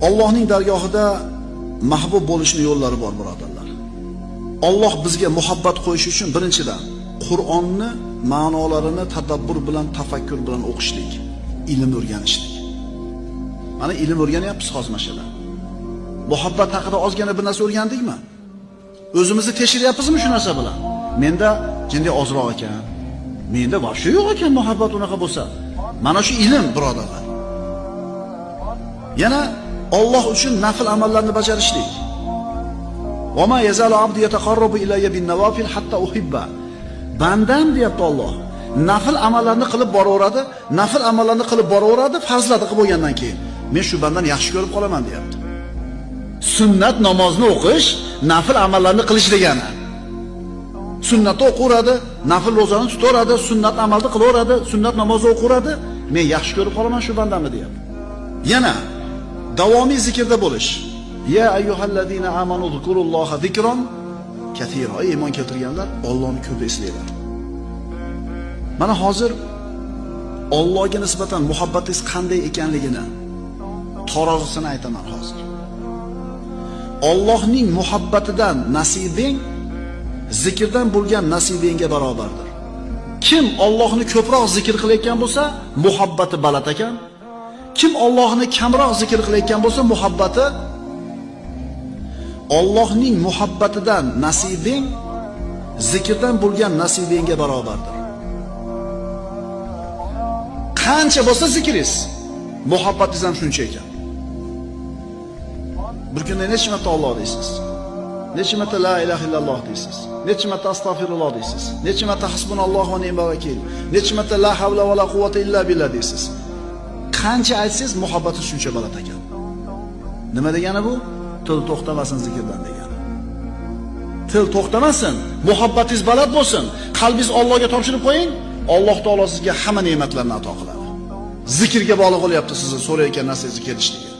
Allohning dargohida mahbub bo'lishning yo'llari bor, birodarlar. Alloh bizga muhabbat qo'yish uchun birinchidan Qur'onni ma'nolarini tadabbur bilan, tafakkur bilan o'qishlik, ilm o'rganishlik. Mana ilm o'rganyapmiz hozir mana shu yerda. Muhabbat haqida ozgina bir narsa o'rgandikmi? O'zimizni tekshiryapmizmi shu narsa bilan? Menda jinday ozroq ekan. Menda vobshe yo'q ekan muhabbat unaqa bo'lsa. Mana shu ilm, birodarlar. Yana Alloh uchun nafl amallarni bajarishlik. Va ma yazalu abdu yataqarrabu ilayya bin nawafil hatta uhibba. Bandam deyapti Alloh. Nafl amallarni qilib boraveradi, nafl amallarni qilib boraveradi, farzlarni qilib bo'lgandan keyin men shu bandani yaxshi ko'rib qolaman deyapti. Sunnat namozni o'qish, nafl amallarni qilish degani. Sunnatni o'qiradi, nafl ro'zani tutaveradi, sunnat amalni qilaveradi, sunnat namozni o'qiradi, men yaxshi ko'rib qolaman shu bandamni deyapti. Yana davomiy zikrda bo'lish. Ya ayyuhallazina amanu zikrulloha zikron katira. Ey iymon keltirganlar, Allohni ko'p eslanglar. Mana hozir Allohga nisbatan muhabbatingiz qanday ekanligini tarozisini aytaman hozir. Allohning muhabbatidan nasibing zikrdan bo'lgan nasibingga barobardir. Kim Allohni ko'proq zikr qilayotgan bo'lsa, muhabbati baland ekan. Kim Allohni kamroq zikr qilayotgan bo'lsa, muhabbati Allohning muhabbatidan nasibing zikrdan bo'lgan nasibingga barobardir. Qancha bo'lsa zikringiz, muhabbatingiz ham shuncha ekan. Bir kunda necha marta Alloh deysiz? Necha marta la ilaha illalloh deysiz? Necha marta astagfirulloh deysiz? Necha marta hasbunallohu va ni'mal vakil? Necha marta la havla va la quvvata illa billah deysiz? Qancha aytsangiz muhabbati shuncha baland ekan. Nima degani bu? Til to'xtamasin zikrdan degani. Til to'xtamasin, muhabbatingiz baland bo'lsin, qalbingiz Allohga topshirib qo'ying, Alloh taolo sizga hamma ne'matlarni ato qiladi. Zikrga bog'liq bo'lyapti sizni so'rayotgan narsangizni kelishligi.